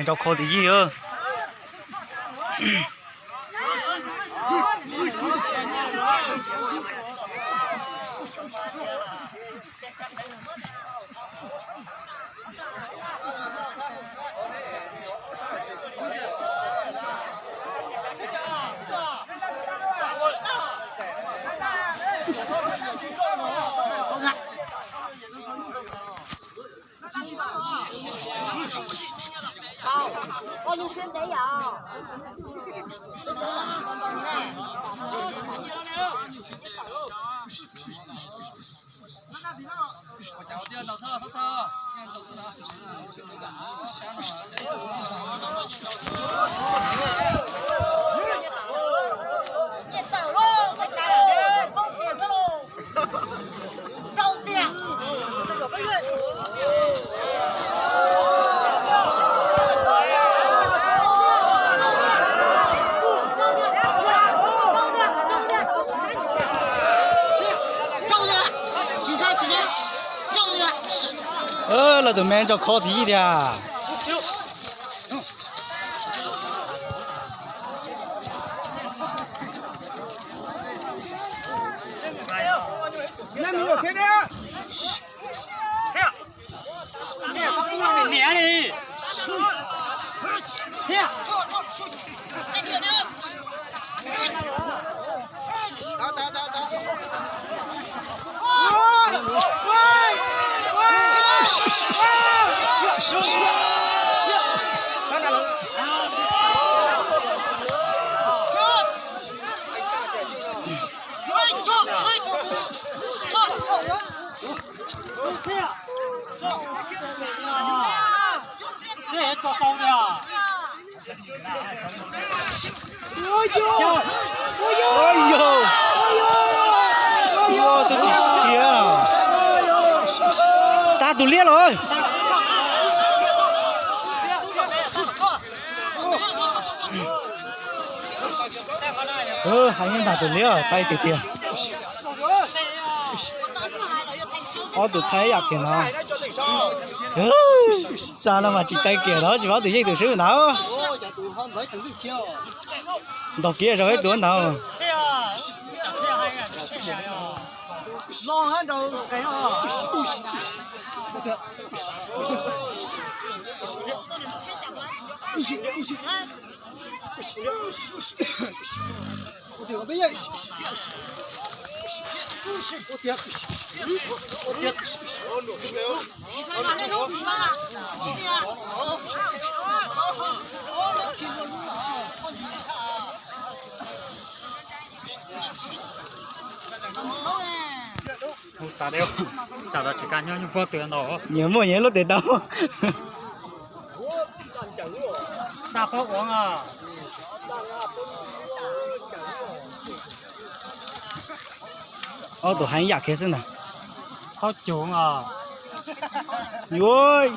Cov kho tim yij. Lawv tus me tso kho tim yij tiag. Tus tsis khiav. Tag tus liab los. Hais nyob ntag tus liab tau tiag tiag. Ob tus thaij yam kiag no. Tsa no mas tsis tau kiag los tsis paub tus yeej tus swb ntag. Ntaus kiag zog ib tus ntag. Nyias muaj nyias lub tes taw. Ob tus hais yam kiag xwb ntag. Yuav.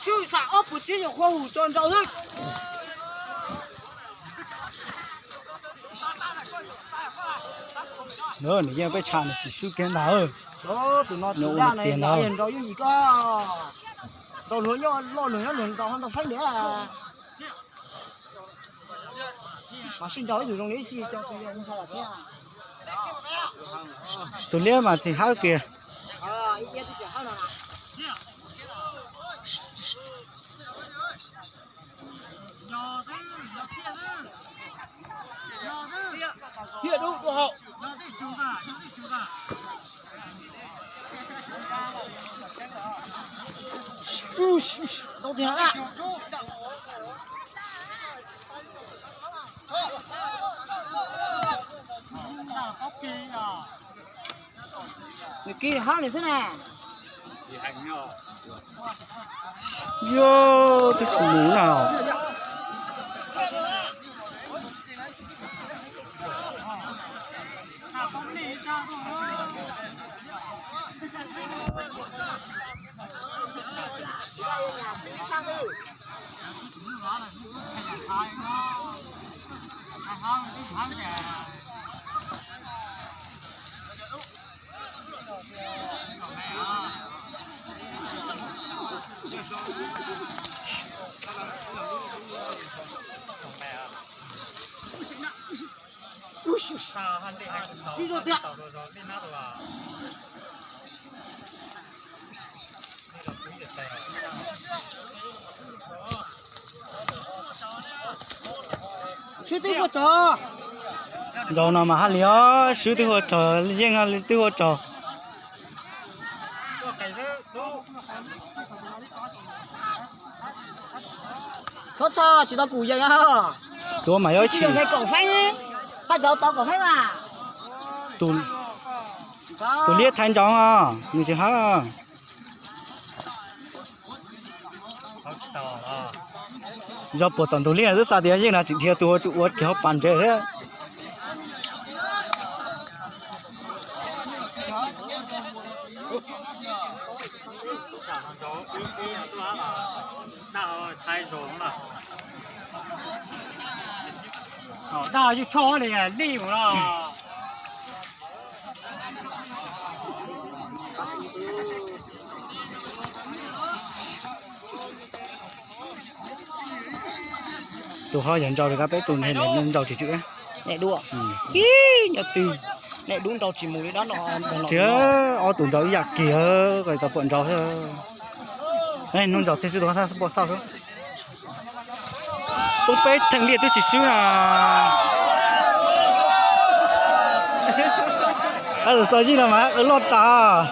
Tshwj xam ob puas tsib yog qhua hum tso nrau xwb. Nws yeej peb tshaj nws tsis swb kiag ntag. Tus no tsis dag na, nrau yeej yim koj. Nrau luag nyob, loj luag nyob luag nrau ntau faib lawm. Mas sib nrau ib tug zoo li ib txhij co tus yog ntshai lawm thiab. Tus liab mas tsis hawb kiag. Thiaj dub dua hau. Tau tiag na. Nws kiv hab nws xwb na. Yog twb tsis mus na. Swb twb huaj rog. Nraud no mas haj li os, swb twb huaj rog, yeej haj li twb huaj rog. Txhob txhoj tsis tau pum yees os. Tuav mas yuav tsis. Kaum feeb, haj tau tau kaum feeb mas. Tus liab thaiv nraud os, nws tsis hawb. Yog puag tom ntug liaj twb xav tias yeej no tsis dhia tus ua tsum ua kiag hauv pas ntsev thiab. Daj yuj tshoj li lij mus no. Tus ho yog nraus li kab peb tus ne, nraus tsis tswm. Nyob twg, neb dub nraus tsis mus li dab no. Tsis, ob tus nraus ib yam kiag, ko tau puam nraus thiab. Hnub nraus txij tsis tus thaj pom xauj xwb. Poob peb theej liaj twb tsis swb na. Tus xo yij no mas qw loj tas.